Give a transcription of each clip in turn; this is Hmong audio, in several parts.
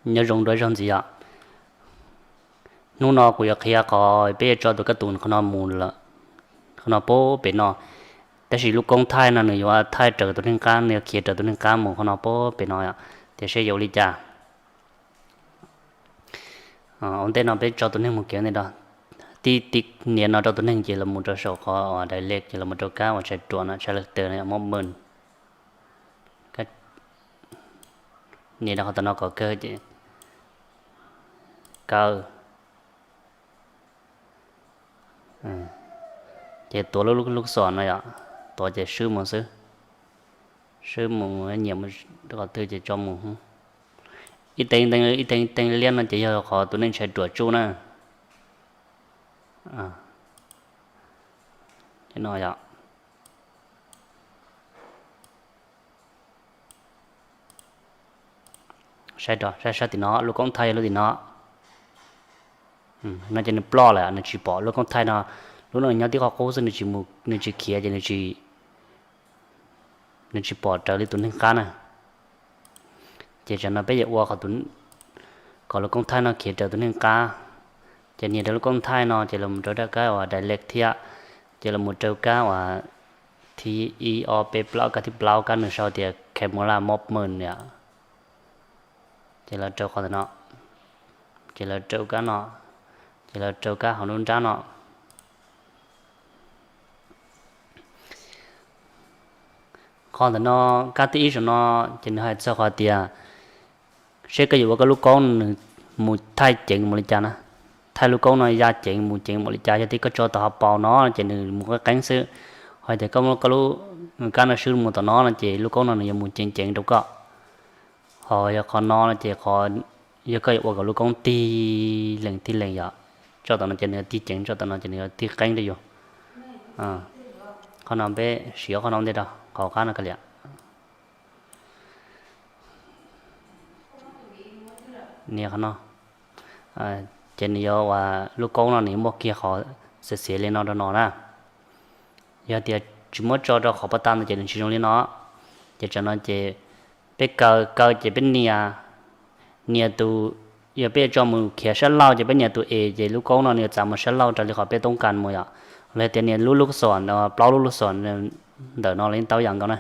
Nyob zoo dua ib zaug ntxiv os. Hnub no kuv yuav qhia qhov peb yuav tso tus kab tus qhov no mus, qhov no pem no. Tab sis lub koob thaij no nws yuav thaij raws tus neeg qab, nws yuav khiav raws tus neeg qab mus qhov no pem no, tiam sis yuav ua li cas. Ua ntej no peb tso tus neeg mus khiav ntej no. Tib tib nias no rau tus neeg ces los mus rau saum qhov uas direct ces los mus rau kab uas tshais ruam no, tshais lawv taw no, movement. Nias rau qhov tom no kom kawg ces, kaw. Ces tuav lub lub xom no yom, tuav ces swb mus xwb. Swb mus, nyiam mus qhov twg ces tso mus. Ib teev teev ib teev teev liab no ces yog qhov tus neeg tshais ruam tsuj na. No yom. Saib, saib sab tim no, lub koob thaij yog lub tim no. No ces nws ploj lawm, nws tsis pom lub koob thaij no. Lub no nyob tib qho qub xwb, nws tsis khiav ces nws tsis pom raws li tus neeg qab na. Ces tsam no peb yuav ua kom lub koob thaij no khiav raws tus neeg qab. Ces nias rau lub koob thaij no ces los mus rau kab uas direct thiab, ces los mus rau kab uas thib ib ob peb plaub, kab thib plaub, kab nws sau tias camera movement yom. Ces los rau qhov ntawm no, ces los rau kab no, ces los rau kab hauv lub nrab no. Qhov ntawm no, kab thib ib saum no, ces nws hais txog qhov tias seb koj yuav ua koj lub koob nws mus thaij ceev mus li cas na. Thaij lub koob no ya ceev mus ceev mus li cas, yog tias koj tso tom hauv paus no ces nws mus qeeb qeeb xwb. Ho tias koj muab koj lub kab no swb mus tom no no ces lub koob no nws yuav mus ceev ceev rau koj. Ho yog qhov no no ces qhov, yog koj yuav ua kom lub koob tig lees tig lees yom, tso tom no ces nws yuav tig ceev, tso tom no ces nws yuav tig qeeb rau yus. Qhov no peb siv qhov no ua ntej rau qhov qab no kiag li. Nias qhov no, ces nws yuav ua, lub koob no nws yuav muaj kiag qhov xiav xiav li no rau no na. Yog tias tsis muab tso rau qhov pov tag ntawd ces nws tsis zoo li no. Ces tsam no ces peb kaw, kaw ces peb nias, nias tus, yog peb yuav tso mus khiav sab laug ces peb nias tus E ces lub koob no nws yuav txav mus sab laug raws li qhov peb toob kas mus yom. Los yog tias nias lub lub xom, plaub lub lub xom ntawm no los yeej tau yam nkaus na.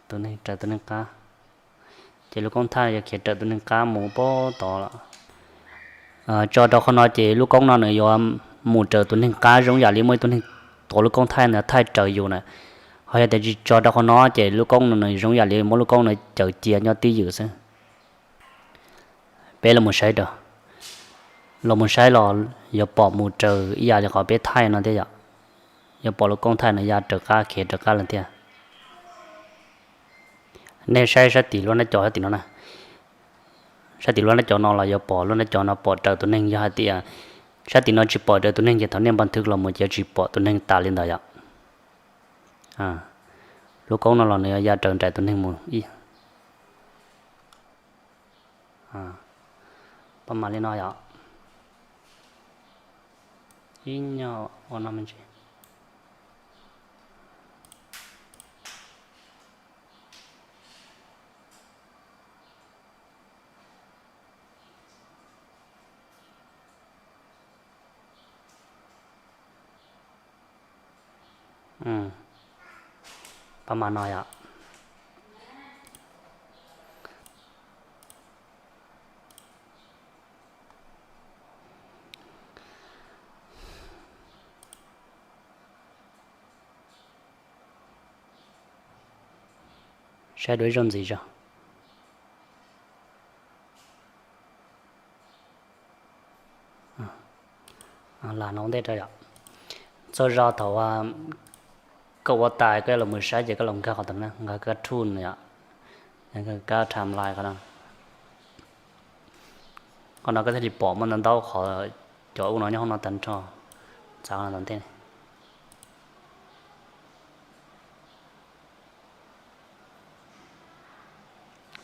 Tus neeg raws tus neeg qab, ces lub koob thaij yuav khiav raws tus neeg qab mus pem tod lawm. Tso rau qhov no ces lub koob no nws yuav mus raws tus neeg qab zoo yam li muaj ib tug neeg tuav lub koob thaij ntawd thaij raws yus na. Ho yog tias tsis tso rau qhov no ces lub koob no nws zoo yam li muab lub koob no caws cia nyob twj ywm xwb. Peb los mus saib rau, los mus saib los yuav pom mus raws ib yam li qhov peb thaij no thiab yom. Yuav pom lub koob thaij no ya raws qab khiav raws qab los thiab. Nej saib sab tim lub nab co sab tim no na. Sab tim lub nab co no los yuav pom lub nab co no pom raws tus neeg, yog hais tias sab tim no tsis pom raws tus neeg ces thaum nej npa thwv los mus ces tsis pom tus neeg tas li ntawd yom. Lub koob no los nws yuav ya raws nraim tus neeg mus ib pab mas li no yom. Ib nyuag ua no me ntsis. Pab mas no yom. Saib dua ib zaug ntxiv tso. Lam no ua ntej rau yom. Txog zog thaum koj ua tas koj los mus saib ces koj los nkag qhov ntawm no, nkag kab tool no yom, nkag kab timeline qhov no. Qhov no koj thiaj li pom muaj ntau ntau qhov cov ub no nyob hauv no tag nrho, txav qhov no tom ntej.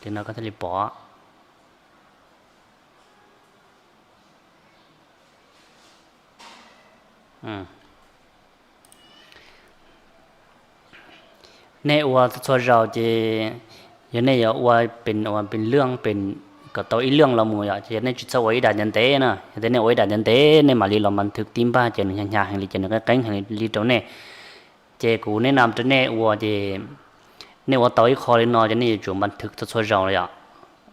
Li no koj thiaj li pom. Nej ua txhua zaus ces yog nej yuav ua pes, ua pes lwj pes kom tau ib lwj los mus yom, ces nej tsis txhob ua ib daim ntev ntev na. Yog tias nej ua ib daim ntev ntev nej mam li los npa thwv tib npag ces nws hnyav hnyav heev li ces nws qeeb qeeb heev li rau nej. Ces kuv neb na rau nej ua ces nej ua tau ib qho li no ces nej yuav tsum npa thwv txhua txhua zaus los yom.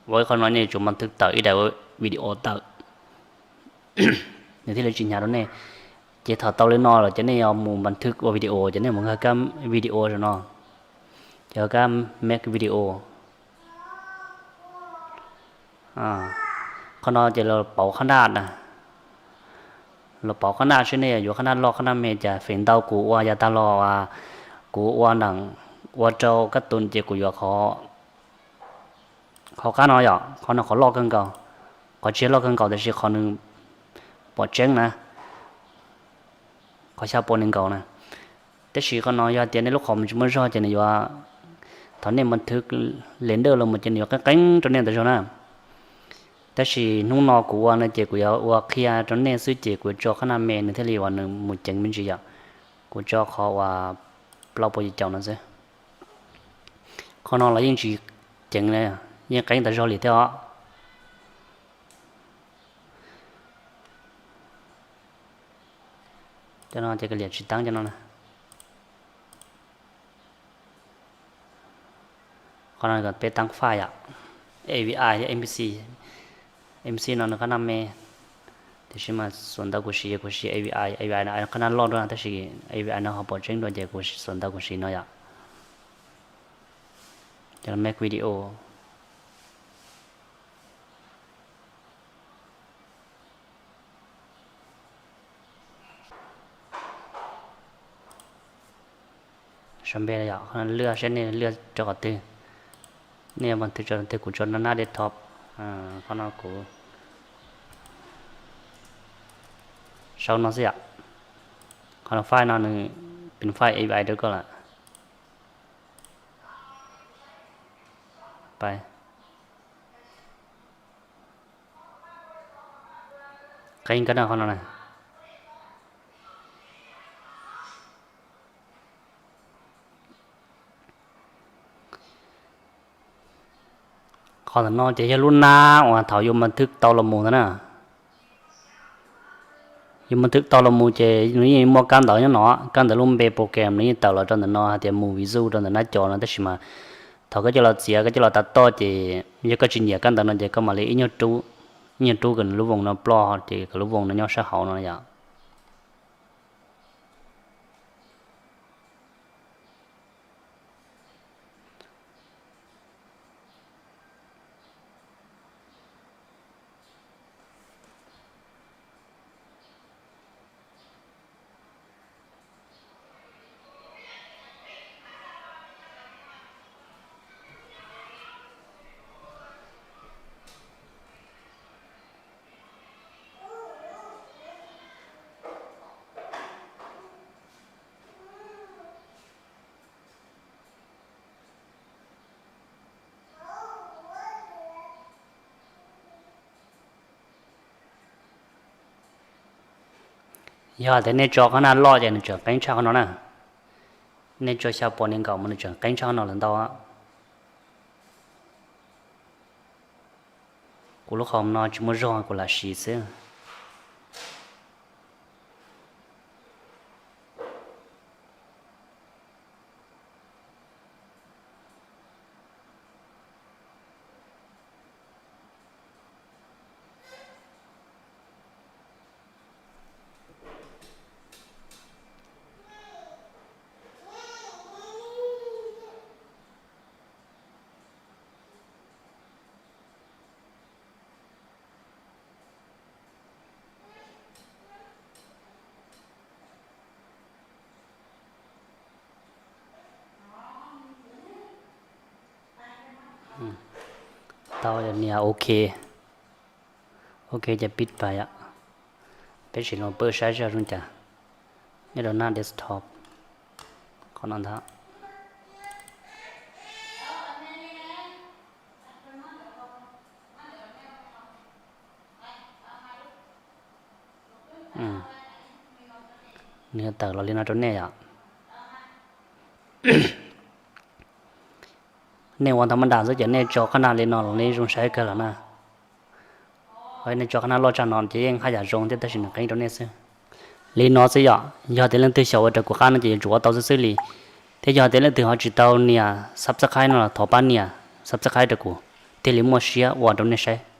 Ua ib qho no nej yuav tsum npa thwv tawm ib daim video tawm, nws thiaj li tsis hnyav rau nej. Ces thaum tau li no lawm ces nej yuav mus npa thwv ua video ces nej mus nkag kab video saum no, ces kab make video. Qhov no ces los pauv qhab naj na, los pauv qhab naj seb nej yuav qhab naj loj qhab naj me cas. Feem ntau kuv ua yav tag los, kuv ua nram, ua rau kab tus ces kuv yuav qhov, qhov qab no yom, qhov no qhov loj kawg nkaus. Qhov tsis loj kawg nkaus tab sis qhov nws pom tseeb na, qhov xya pua nees nkaum na. Tab sis qhov no yog tias nej lub qhov mus tsis muaj zog ces nws yuav, thaum nej mus thwv le ntawj los mus ces nws yuav qeeb qeeb rau nej ntawd zog na. Tab sis hnub no kuv ua no ces kuv yuav ua qhia rau nej xwb ces kuv yuav tso qhab naj me nws thiaj li uas nws mus ceev me ntsis yom. Kuv tso qhov uas plaub puas yim caum no xwb. Qhov no los yeej tsis ceev, yeej qeeb tas zog li thiab os. Cov no ces kav liam tsis taab cov no na. Qhov no peb taab file yom, A V I thiab M P C. M P C no nws qhab naj me, tiam sis mas xuas ntawv kuv siv, kuv siv A V I, A V I no qhab naj loj dua tab sis A V I no ho pom tseeb dua ces kuv xuas ntawv kuv siv no yom. Cov make video. Sau npe yom, lwaj seb nej lwaj rau qhov twg, nej yuav npa thwv rau qhov twg. Kuv tso nab desktop, qhov no kuv sau no xwb yom. Qhov no file no nws pin file A V I rau koj lawm. Qeeb kawg no qhov no na. Qhov ntawm no ces yog lub nab uas thaum yus npa thwv tau los mus ntawd na. Yus npa thwv tau los mus ces nws yeej muaj kab ntawv nyob no, kab ntawv lub npe program nws yeej tawm los rau ntawm no hais tias movie zoo rau ntawm nab co no tab sis mas thaum koj coj los txiav koj coj los tas toj ces yog koj tsis nyiam kab ntawv no ces koj mam li ib nyuag rub, ib nyuag rub kom nws lub voos no ploj ces kom lub voos no nyob sab hauv no yom. Yog tias nej tso qhov naj loj ces nws tseem qeeb tshaj qhov no na. Nej tso xya pua nees nkaum mas nws tseem qeeb tshaj qhov no lawm ntau. Kuv lub qhov no tsis muaj zog kuv lam siv xwb. Tau nias ok. Ok ces pib pais yom. Peb sim los pab saib seb zoo cas. Nyob rau nab desktop, qhov no ntag. Nws tawm los li no rau nej yom. Nej ua ntau maj nram xwb ces nej tso qhab nab li no los nej zoo saib kawg los na. Nej tso qhab nab loj tshaj no ces yeej haj yam zoo thiab tab sis nws qeeb rau nej xwb. Li no xwb yom, yog tias leej twg xyaum ua rau kuv qab no ces yuav tsum ua tau xwb xwb li. Thiab yog tias leej twg ho tsis tau nias subscribe no los thov pab nias subscribe rau kuv thiaj li muaj siab ua rau nej saib.